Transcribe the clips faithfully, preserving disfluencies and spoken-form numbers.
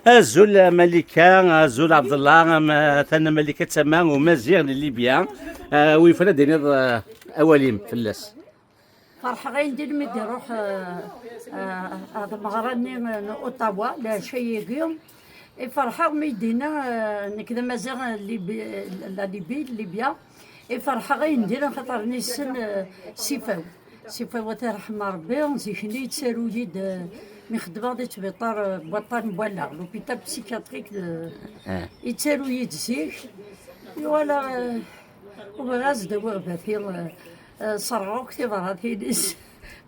Azul a Malika, azul Ɛebdella, am, atan a Malika d tama umaziɣ n Libya. Ah, wi yufan ad d-tiniḍ, ah, awal-im fell-as? Ferḥeɣ ayen din mi d-iruḥ, ah, ah, ah, ɣer tmeɣra-nni n Ottawa, leɛca-agi. I ferḥeɣ mi d-yenna, ah, nekk d amaziɣ n Libi-, la Libye, Libya. I ferḥeɣ ayen din, axaṭer nessen, ah, Sifaw. Sifaw, ad t-yerḥem Rebbi, zik-nni yettaru-yi-d, eh, mi xeddmeɣ di ttbiṭar, eh, n waṭṭan n wallaɣ, l'hôpital psychiatrique de, yettaru-yi-d zik. Wala, eh, uɣeɣ-as-d awiɣ bati, eh, eh, serɣeɣ akk tibratin-is.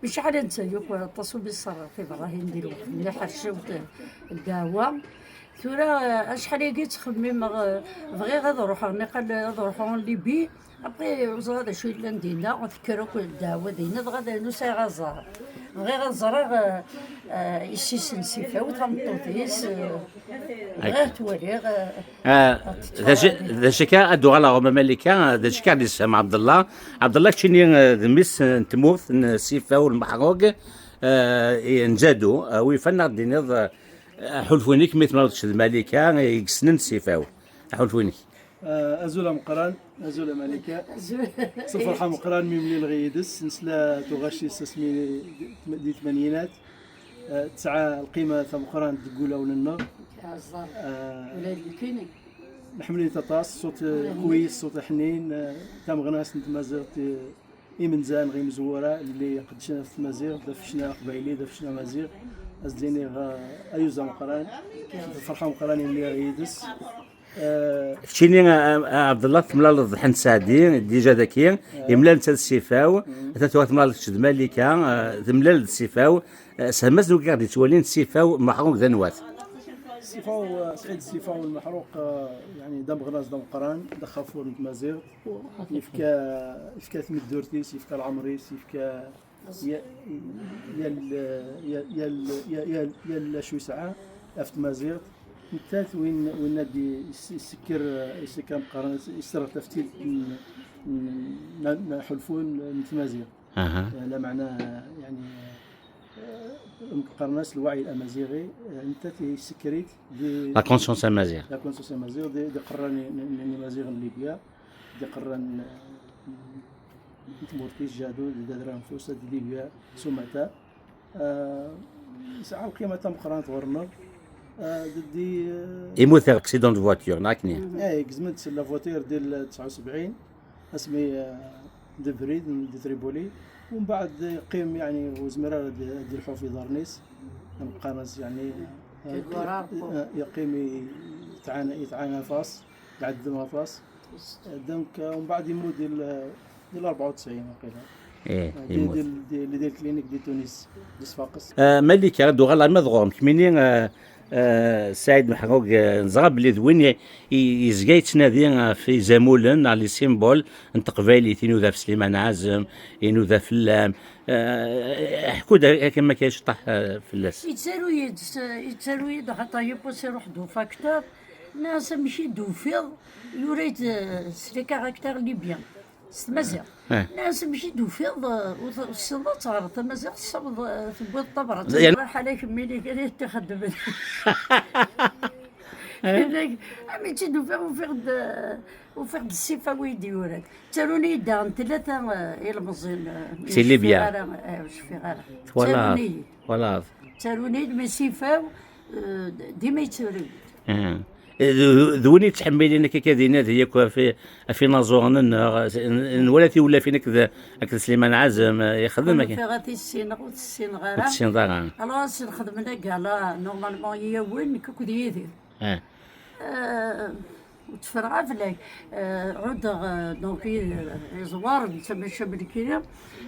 Mecḥal netta yakk aṭas umi serɣeɣ tibratin di lweqt-nni, ḥercawt, eh, ddeɛwa. Tura, eh, acḥal-agi ttxemmimeɣ, eh, bɣiɣ ad ruḥeɣ, niqal ad ruḥeɣ en Libye. Après, ur ẓriɣ d acu yellan dinna, tekker akk ddeɛwa dinna, dɣa d ayen ur sɛiɣ aẓar. Bɣiɣ ad ẓreɣ, eh, eh, yessi-s n Sifaw, tameṭṭut-is, eh, bɣiɣ ad tt-waliɣ, eh, Ah, ad d acu, tettfeṛṛiǧ. D acu akka, ad d-uɣaleɣ ɣer Malika, d acu akka i d-yessefhem Ɛebdella? Ɛebdella, keččini, eh, d mmi-s n tmurt n Sifaw Lmeḥrug, eh, i, n Jadu, eh, wi yufan ad d-tiniḍ, eh, aḥulfu-inek mi temlaleḍ kečč d Malika, eh, i yessnen Sifaw. Aḥulfu-inek. Ah, azul ameqqran, azul a Malika. Azul. S lferḥ ameqqran mi mlileɣ yid-s, nesla tuɣac-is asmi di tmaniyinat. Ah, tesɛa lqima tameqqrant deg wulawen-nneɣ. Ah, ula d nekkini. Nḥemmel-it aṭas, ṣṣut, ah, kuyis, ṣṣut ḥnin, ah, tameɣnast n tmaziɣt, ah, imenza neɣ imezwura lli iqeddcen ɣef tmaziɣt, d afecna aqbayli, d afecna amaziɣ. Ad s-d-iniɣ, ah, ayyuz ameqqran, d lferḥ ameqqran i mlileɣ yid-s. Eh, keččini, a, a, a Ɛebdella, temlaleḍ d Ḥend Saɛdi, dija daki, imlal netta d Sifaw, ata tuɣal temlaleḍ kečč d Malika, eh, temlal d Sifaw, eh, shem-as-d wigi i ɣ-d-yettwalin Sifaw Meḥrug d anwa-t? Sifaw, eh, Sɛid Sifaw Lmeḥruq, eh, yeɛni d ameɣnas d ameqqran, d axxafur n tmaziɣt, yefka, yefka tameddurt-is, yefka leɛmer-is, yefka ya-, yal, yal, yal, yal, yal, yal acu yesɛa ɣef tmaziɣt, nettat win, win ad d-is-, isekker, isekker ameqqran, iserɣ taftilt n, n, n, n ḥulfu n, n tmaziɣt. Aha. Eh, lameɛna, yeɛni, eh, qqaren-as lwaɛi amaziɣi, eh, nettat isekker-it di la conscience amaziɣ. La conscience amaziɣ, di, di qerran n, n, n imaziɣen n Libya, di qerran n, n tmurt-is Jadu, di Dadra Nfusa, di Libya, s umata. Ah, yesɛa lqima tameqqrant ɣur-neɣ. Ah, d-, di, ah, yemmut deg accident de voiture, neɣ akken? Eh, gezmen-t la voiture di tesɛa u sebɛin, asmi, ah, d abrid n, di Tripoli. Umbeɛd yeqqim, yeɛni, ur yezmir ara ad, ad d-ilḥu ɣef yiḍarren-is. Ameqqran-as, yeɛni, ah, ah, yeqqim yetɛana, yetɛana aṭas, iɛeddem aṭas. Donc, euh, umbeɛd yemmut di l-, di l-rebɛa u tesɛin, waqila. Eh, di, yemmut. Di, di, di, di clinique di Tunis, di Sfaqes. Eh, Malika, ad uɣaleɣ arma d ɣur-m. Kemmini, eh, eh, Saɛid Meḥrug, eh, neẓra belli d win i, i, yezga yettnadi ɣef izamulen neɣ les symboles n teqbaylit, inuda ɣef Sliman Ɛazem, inuda fell-am. Eh, ḥku-d akken ma kan ciṭṭaḥ, eh, fell-as. Yettaru-yi-d, yettaru-yi-d, axaṭer yiwwas iruḥ-d ufaktur. Nniɣ-as: "Amek i d-tufiḍ?" Yura-yi-d, eh, s les caractères libyens, s tmaziɣt. Eh. Nniɣ-as: "Amek i d-tufiḍ, eh, ur t-, ur tessineḍ ad teɣreḍ tamaziɣt, tessawḍeḍ, eh, tewwiḍ tabrat." Yerna lḥal-ik mmi-k ad t-ixeddmen. Yenna-k: "Amek i d-ufiɣ, ufiɣ-d, eh, ufiɣ-d Sifaw i d-yuran." Ttarun-iyi-d daɣen tlata, eh, ilemẓiyen, eh, si Libya. Ur cfiɣ ara, eh, ur cfiɣ ara. Twalaḍ, ttarun-iyi. Twalaḍ. Ttarun-iyi-d, mi Sifaw, eh, d-, dima yettaru-yi-d. Eh. D, d win yettḥemmilen akka, akka dinna di yakk ɣef, ɣef inaẓuren-nneɣ, n, nwala tiwlafin akked, akked Sliman Ɛazem, eh, yexdem akka. Ur nufiɣ ad t-issineɣ, ur t-ssineɣ ara. Ur t-tessineḍ ara. Alors, ad sen-xedmen agala, normalement, yiwen, nekk akked Yidir. Eh. Eh, ur tteffreɣ ara fell-ak. Eh, ɛuddeɣ, eh, donc, i, iẓwar, netta mačči am nekkini,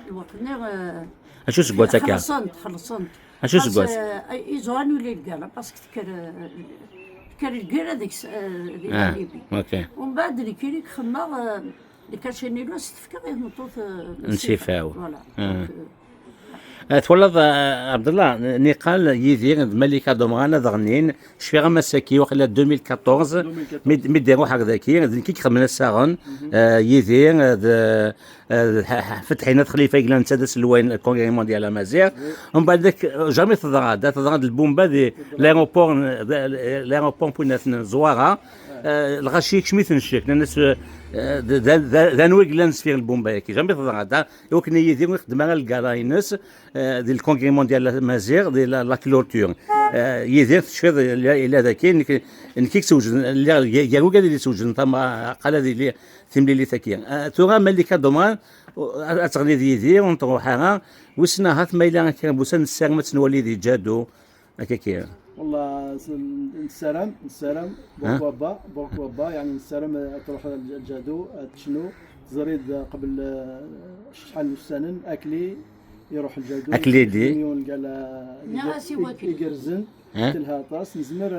lweqt-nni, eh, acu seg wass akka? Xellṣen-t, xellṣen-t. Acu seg wass? Parce que, eh, ils ont annulé le gala, parce que tekker, eh, tekker lgirra deg s-, eh, di Libye. Ah, ok. Umbeɛd nekkini xemmeɣ, eh, les cachets-nni s-tefkiḍ i tmeṭṭut, eh, n Sifaw. Voilà. Ah. Donc, eh, Ah, twalaḍ, ah, Ɛebdella, niqal Yidir d Malika Domran ad ɣnin, cfiɣ amasaki, waqila deux mille quatorze, deux mille quatorze. Mi d-, mi d-iruḥ ɣer daki, d nekk i ixedmen assaɣen, ah, Yidir, ah, d, Eh, Fetḥi n At Xlifa i yellan netta d aselway n Congrès Mondial Amaziɣ. Mbeɛd dak, eh, jamais teḍra-d, teḍra-d lbumba di l'aéroport, l'aéroport n Zouara. Eh, lɣaci yekcem-iten ccek, nnan-as, eh, d, d, d, d anwa i yellan sfir lbumba-agi? Jamais teḍra-d, i wakken Yidir ur ixeddem ara lgala-ines, eh, di le Congrès Mondial Amaziɣ, di la, la clôture. Eh, Yidir tecfiḍ, illa, illa daki, nekk, nekk i yessewjden, lliɣ gar ugad i d-yessewjden tama, aqal ad yili timlilit-agi. Eh, tura Malika Dumran, ad, ad teɣli d Yidir, ur n-truḥ ara. Wissen ahat ma yella akka, wussan nessaram ad tt-nwali di Ǧadu, akka kira. Wallah, s-, nessaram, nessaram, pourquoi pas, pourquoi pas, يعني nessaram ad truḥ al-, al-Ǧadu, ad tecnu, teẓriḍ qbel, eh, acḥal n ussanen, Akli, iruḥ al-Ǧadu, Akli di. Yiwen lgala igerrzen, telha aṭas, nezmer,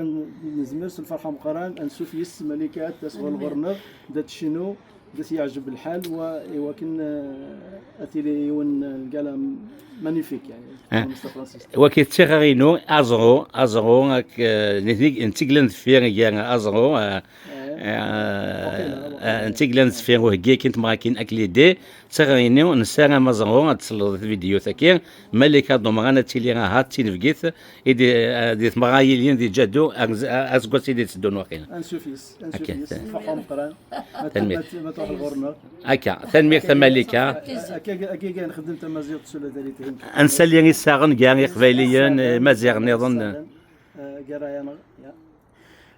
nezmer s lferḥ ameqqran, ad nsuf yes-s Malika, ad tas ɣur-neɣ, ad tecnu, ad as-yeɛjeb lḥal, wa, i wakken, eh, ad tili yiwen, eh, lgala magnifique, يعني, eh, Mustafa Francis. Waki d tiɣri-inu, aẓru, aẓru, ak, eh, nitni, netta i yellan deffir, gar aẓru, eh, eh, eh, netta i yellan deffir, uheggi akin temɣakin ak l'idée, d tiɣri-inu, nessaram aẓru, ad tesleḍ i tvidyut-agi, Malika Dumran ad tili ahat d tinebgit, i di, eh, di tmeɣra yilin di Ǧadu, aseggas i d-itteddun waqila. Ansuf yes, ansuf yes, ferḥ ameqqran. Tanemmirt. Ma, ma, ma truḥ ɣur-neɣ. Akka, tanemmirt a Malika. Akka, akka, akka, nxeddem tamaziɣt d solidarité. Ad nsali isaɣen gar Iqbayliyen, eh, Imaziɣen nniḍen. Eh, gar-aneɣ, ya.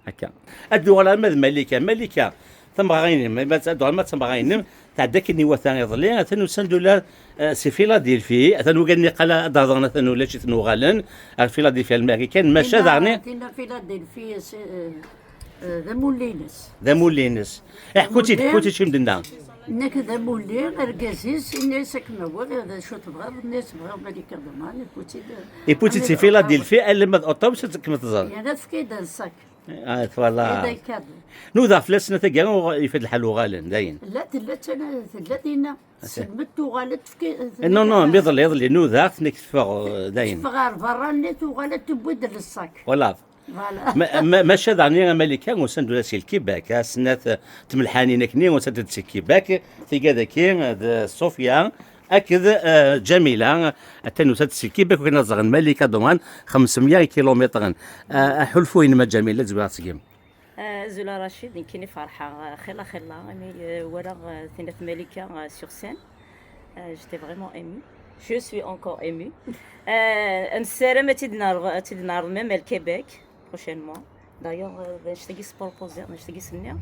Akka. Ad d-uɣal arma d Malika. Malika, tameɣra-inem, ma ad d-uɣal ma d tameɣra-inem, tɛedda akken iwata iḍelli, atan usan-d ula, eh, si Philadelphie, atan wigad niqal ad d-hedren, atan ulac-iten uɣalen ar Philadelphie, ar Marikan, maca daɣen. Tinna, tinna Philadelphie, s-, eh, eh, d amulli-ines. D amulli-ines. Iḥku-tt-id, ḥku-tt-id cim dinna. Nekk d amulli, argaz-is, ini-as ad kem-awiɣ, d acu tebɣiḍ, ini-as bɣiɣ Malika Dumran, iḥku-tt-id. Iḥku-tt-id si Philadelphie, alamma d Ottawa, ad kem-tẓer. Yerna tefka-d ṣṣak. Ah, voilà. Nudaɣ fell-asen a taggara, uɣ-, ifad lḥal uɣalen, dayen. La, tella, tella, tella dinna. Tselmed tuɣal-d tefka. Non, non, mi iḍelli, iḍelli, nudaɣ-t, nekk teffeɣ, eh, dayen. Teffeɣ ɣer berra-nni, tuɣal-d, tewwi-d le sac. Voilà. Voilà. Ma, ma, maca daɣen a Malika, usan-d ula si Lkibak, ha, snat, eh, tmelḥanin akkenni, usant-d si Lkibak, tigad-agi, eh, d Sofia, akked, eh, Ǧamila, atan usan-d si Lkibak, akken ad ẓren Malika Dumran, xemsemya ikilumitren. Eh, aḥulfu-inem a Ǧamila, ad zwireɣ seg-m. Eh, azul a Rachid, nekkini ferḥeɣ, eh, xilla xilla, imi, eh, walaɣ, eh, tinna Malika, eh, sur scène. Eh, j'étais vraiment émue. Je suis encore émue. Eh, nessaram ad tt-id-neɛreḍ, ad tt-id-neɛreḍ même à le Québec, prochainement. D'ailleurs, eh, d annect-agi i s-proposiɣ, d annect-agi i s-nniɣ.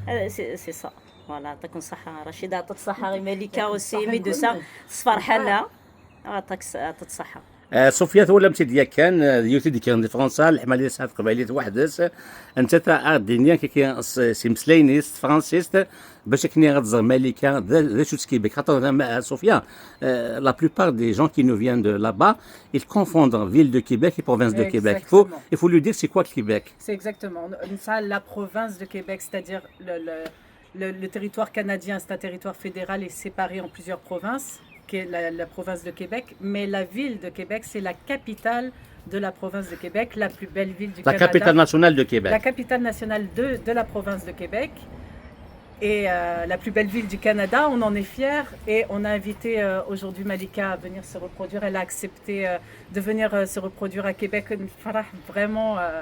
Eh, c'est, c'est ça. Voilà, yeɛṭikum ṣṣeḥḥa, Rachid, yeɛṭik ṣṣeḥḥa i Malika aussi, imi d-tusa, tessefreḥ-aneɣ. Yeɛṭik ṣ-, yeɛṭik ṣṣeḥḥa. Eh, Sofia, twalamt-tt-id yakan, eh, d yiwet i d-yekkren di Fransa, leḥmala yesɛa teqbaylit weḥd-s. Nettat ad d-tini akka s, s imeslayen-is s tefransist, bac akken ad tẓer Malika, d, d acu-tt Québec. Xaṭer, eh, Sofia, eh, la plupart des gens qui nous viennent de là-bas, ils confondent ville de Québec et province de Québec. Il faut, exactement, il faut lui dire c'est quoi le Québec. C'est exactement. On, on a la province de Québec, c'est-à-dire le, le, le, le territoire canadien, c'est un territoire fédéral et séparé en plusieurs provinces, qui est la, la province de Québec. Mais la ville de Québec, c'est la capitale de la province de Québec, la plus belle ville du Canada. La capitale nationale de Québec. La capitale nationale de, de la province de Québec. Et, euh, la plus belle ville du Canada, on en est fiers. Et on a invité, euh, aujourd'hui Malika à venir se reproduire. Elle a accepté, euh, de venir, euh, se reproduire à Québec. Une فرح vraiment, euh,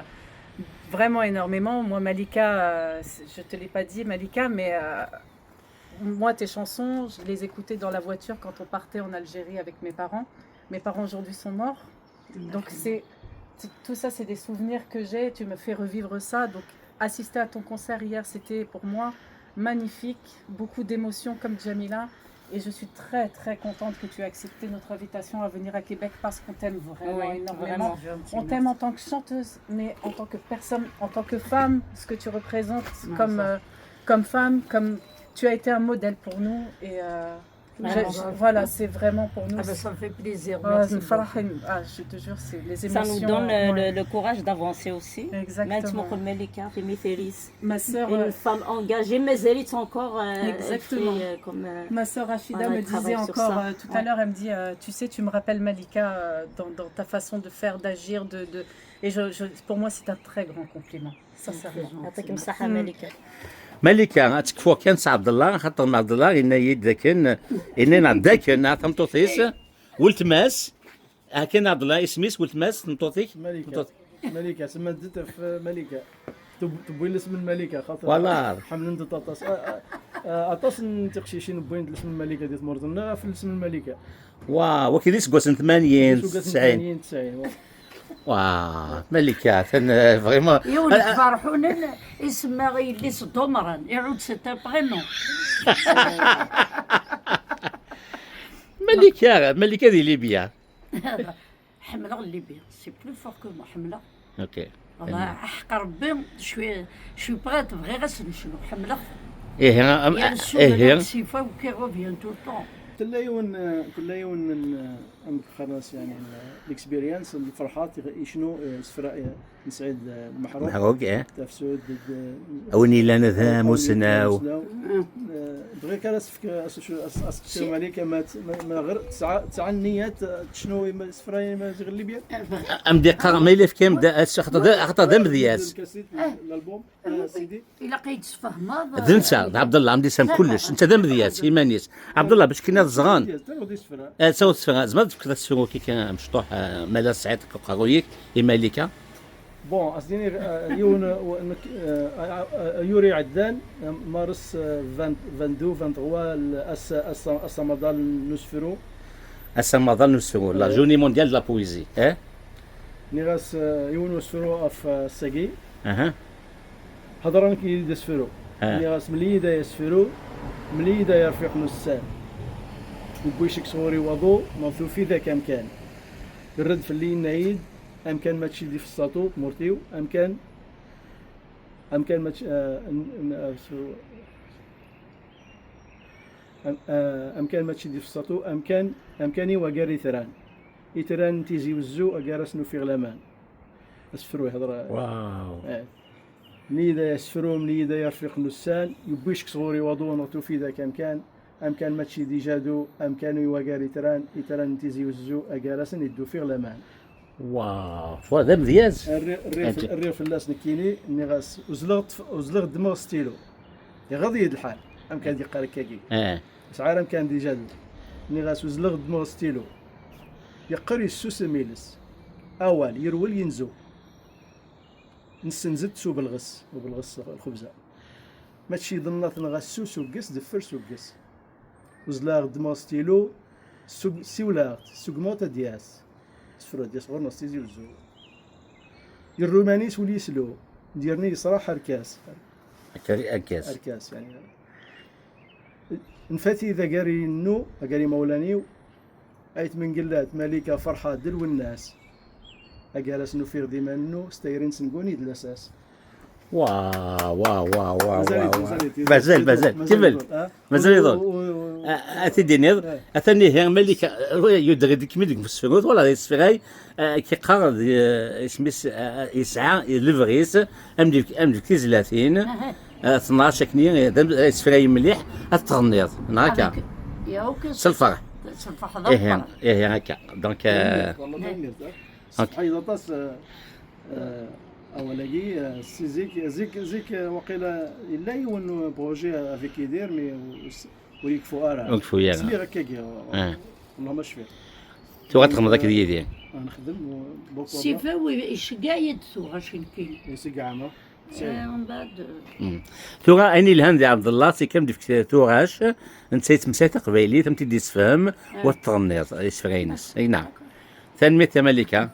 vraiment énormément. Moi, Malika, euh, c'est, je te l'ai pas dit, Malika, mais, euh, moi, tes chansons, je les écoutais dans la voiture quand on partait en Algérie avec mes parents. Mes parents aujourd'hui sont morts. Donc, c'est, c'est, tout ça, c'est des souvenirs que j'ai. Tu me fais revivre ça. Donc, assister à ton concert hier, c'était pour moi magnifique. Beaucoup d'émotions comme Jamila. Et je suis très, très contente que tu aies accepté notre invitation à venir à Québec parce qu'on t'aime vraiment énormément. Oui, vraiment. On t'aime en tant que chanteuse, mais en tant que personne, en tant que femme, ce que tu représentes comme, euh, comme femme, comme tu as été un modèle pour nous. Et, euh, je, je, voilà, c'est vraiment pour nous. Ah ben, ça me fait plaisir. Merci beaucoup. Ah, je te jure, c'est les émotions. Ça nous donne, euh, le, le courage d'avancer aussi. Exactement. Même si on connaît les cartes, les métairies. Ma sœur, une, euh, femme engagée, mais elle est encore, euh, exactement, elle fait, euh, comme, euh, ma sœur Rachida, voilà, me disait encore, euh, tout à l'heure, elle me dit, euh, tu sais, tu me rappelles Malika, euh, dans, dans ta façon de faire, d'agir, de, de, et je, je, pour moi, c'est un très grand compliment, sincèrement. Merci. يعطيكم الصحة ملكة. Malika, ad tekfuɣ kan s Ɛebdella, xaṭer Ɛebdella yenna-yi-d dakken, yenna-aneɣ-d dakken, ah, tameṭṭut-is, weltma-s, ah, kan Ɛebdella, isem-is, weltma-s, tameṭṭut-ik? Malika. Tameṭṭut-, Malika, semma ddit ɣef Malika. Tub-, tewwi lesm n Malika, xaṭer Voilà. Ḥemmlent-t aṭas. A, a, a, aṭas n tiqcicin wwint lesm n Malika di tmurt-nneɣ ɣef lesm n Malika. Wa, wagi d iseggasen tmanyin, Iseggasen tisɛin. Tmanyin, tisɛin, wa. Wa, Malika, atan, eh, vraiment. Yiwen Ah, ah. N tferḥunen isemma i yelli-s Ḍumran, iɛudd c'est un prénom. Malika, Malika di Libya. Ḥemmleɣ Libya, c'est plus fort que moi, ḥemmleɣ. Ok. Voilà, aḥeqq Rebbi, je suis, je suis prête, bɣiɣ ad s-necnu, ḥemmleɣ. Ihi, am- Yal ssuma ihi. Sifa, qui revient tout le temps. Tella yiwen, tella yiwen n, amek qqaren-as, yani, l'expérience, lferḥat, yecnu, eh, isefra, eh, n Sɛid, eh, Lmeḥrug. Meḥrug, eh. Tafsut, d, d, A win yellan d amussnaw. Amussnaw. Eh, bɣiɣ kan ad s-fkeɣ, as-, as-, as-, as-, Malik, ma t-, ma, ma ɣer tesɛa, tesɛa nniyat, eh, tecnu ima-, isefra imaziɣ n Libya? Am d-iqqar, ma yella fkem da, as-, axaṭer d, axaṭer d amedyaz. L'album, eh, C D. Ilaq ad yi-d-tesfehmeḍ. D netta, d Ɛebdella, am d-isam kullec. Netta d amedyaz, iman-is. Ɛebdella, bac kina ẓran. Amedyaz, taruḍ isefra. Eh, taruḍ isefra. Zemreḍ ad tefkeḍ asefru-agi kan amecṭuḥ, eh, ma la tesɛiḍ deg uqerruy-ik, i Malika? Bon, as-d-iniɣ, eh, yiwen, eh, nekk, eh, eh, eh, ayyur iɛeddan, eh, mars, eh, vingt, vingt-deux, vingt-trois, l-, ass, ass, ass amaḍal n usefru. Ass amaḍal n usefru, la Eh. Journée mondiale de la poésie, eh? Nniɣ-as, eh, yiwen usefru ɣef, eh, ass-agi. Aha. Hedren-k yid-i d asefru. Eh. Nniɣ-as, mel-iyi-d ay asefru, mel-iyi-d ay arfiq n ussan. Yewwi cek sɣur-i waḍu, neɣ tufi dak amkan. Yerra-d fell-i, yenna-yi-d, amkan mačči d ifeṣṣaṭu, tmurt-iw, amkan, amkan mačči, eh, n-, n-, eh, su-, am-, eh, amkan mačči d ifeṣṣaṭu, amkan, amkan-iw agar itran. Itran n Tizi Wezzu, agar asen ufiɣ laman. Asefru ihder. Wow. Eh. Mel-iyi-d ay asefru, mel-iyi-d ay arfiq n ussan, yewwi cek sɣur-i waḍu, neɣ tufi dak amkan. Amkan mačči d ijadu, amkan-iw agar itran, itran n Tizi Wezzu, agar asen iddu fiɣ laman. Wow, wa d amedyaz. Rriɣ, rriɣ, Aǧ- rriɣ fell-as nekkini, nniɣ-as, uzzleɣ ṭṭf-, uzzleɣ ddmeɣ stilu. Iɣaḍ-iyi-d lḥal, amkan d-yeqqar akkagi. Eh. Sɛiɣ amkan d ijadu. Nniɣ-as, uzzleɣ ddmeɣ stilu. Yeqqar yessusem iles. Awal, yerwel yenzu. Nessenz-d s ubelɣes, ubelɣes lxebza. Mačči d nnaṭ neɣ assu s ugges, deffer s ugges. Uzzleɣ ddmeɣ stilu, sug-, siwleɣ-t, sugmeɣ-t ad d-yas. Asefru ad d-yas ɣur-neɣ s Tizi Wezzu. Yerru iman-is ul yeslu, d-yerni yesraḥ arkas. Akka, arkas. Arkas, yani. Nfati d agar yennu, agar imawlan-iw, Ayt Mengellat, Malika, Ferḥa, d Lwennas. Agar-asen ufiɣ d iman-nnu, s tayri n Senguni d lasas. Wa, wa, wa, wa, Mazal-it, wa, wa. Mazal-it, Mazal, mazal. Mazal Kemmel. Iḍul, ha? Mazal iḍul. U, u, u, A, a t-id-tiniḍ, Eh. Atan ihi Malika, eh, yudder-d kemmel deg usefru, wala d isefray, eh, k-iqqar d, eh, isem-is, eh, yesɛa lebɣi-s, am d-, am d tizlatin, Aha. eh, tnac akkenni, eh, d am-, eh, isefray mliḥ, ad tɣenniḍ, neɣ akka? Avec, ya, ok, S lferḥ. S lferḥ, d Ihi, lferḥ. Ihi, akka. Donc, eh, Tanemmirt, wallah, tanemmirt, ha? Ok. Sefḥayeḍ aṭas, eh, eh, awal-agi, eh, si zik, zik, zik, eh, waqila yella yiwen n projet avec Idir, mais ur s-, ur yekfu ara. Ur yekfu ara. Sliɣ akkagi, Eh. Wallah ma cfiɣ. Tuɣ ad txedmeḍ akked Yidir. Ah, nexdem, u-, pourquoi pas. Sifa wi-, iceggeɛ-iyi-d tuɣac nekkini. Iceggeɛ, ma? Eh, mbeɛd, eh. Mm. Tura, ayen yelhan di Ɛebdellah, c'est kan d-ifk tuɣac, netta yettmeslay taqbaylit, am t-id-yessefhem, Eh. wa tɣenniḍ isefra-ines. Ay, naam. Tanemmirt a Malika.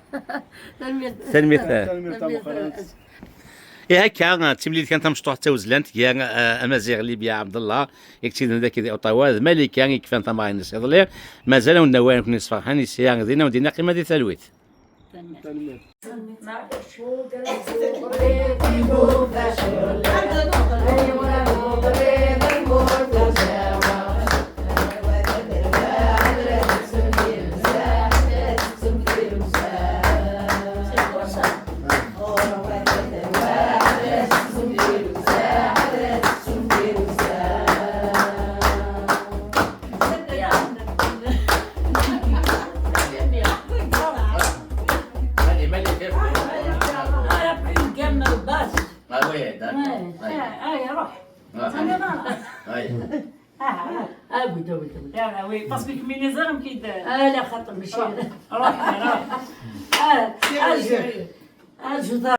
Tanemmirt. Tanemmirt. Tanemmirt tameqqrant. Ihi akka, d timlilit kan tamecṭuḥt tawezlant gar, eh, Amaziɣ Libya Ɛebdellah, i yettiden dagi di Ottawa, d Malika i yekfan tameɣra-ines iḍelli. Mazal ad wen-d-nawi ayen ken-yesferḥen, i sya dinna u dinna, qima di talwit. Tanemmirt. Tanemmirt. Ah, il a pris une gamme basse. Ah oui, d'accord. Ouais. Ouais. Ah, ah, il rock. Ah, oui, oui, oui. Ah, oui, parce que kemmini ẓer amek i d-, ah, la xaṭer, mačči. Ruḥ, ruḥ. Ah, ah, je, ah, je dois